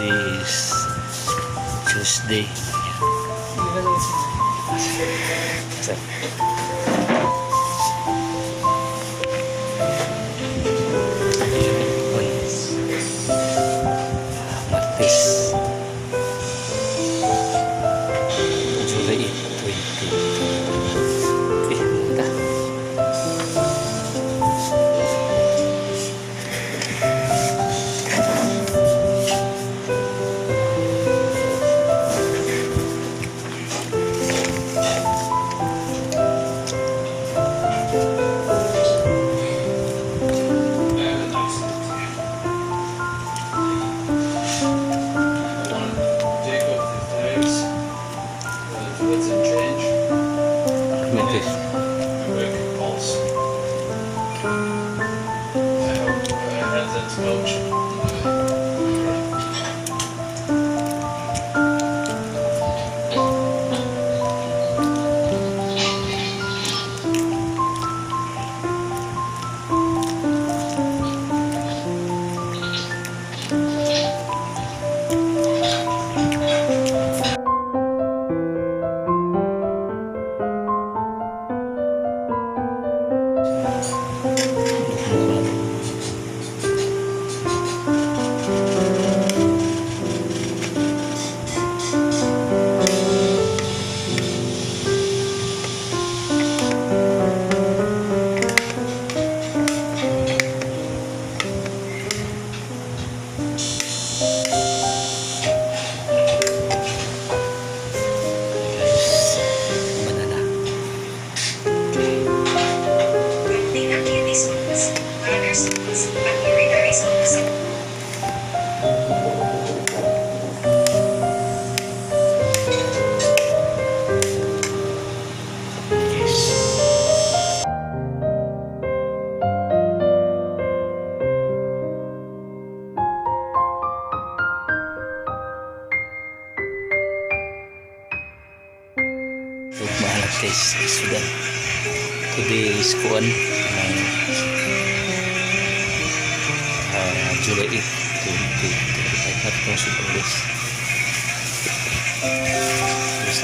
Today is Tuesday. Sir. Uy. Martes. July 8, 20. Okay, maganda. Take off the tags, let them change. Martes. Quick pulse. I hope I had that coach. Guys, banana. Okay. Yes. So, maalat guys, sudan. Today is kuan ng July 8, 2025. At kung sudan guys. Guys,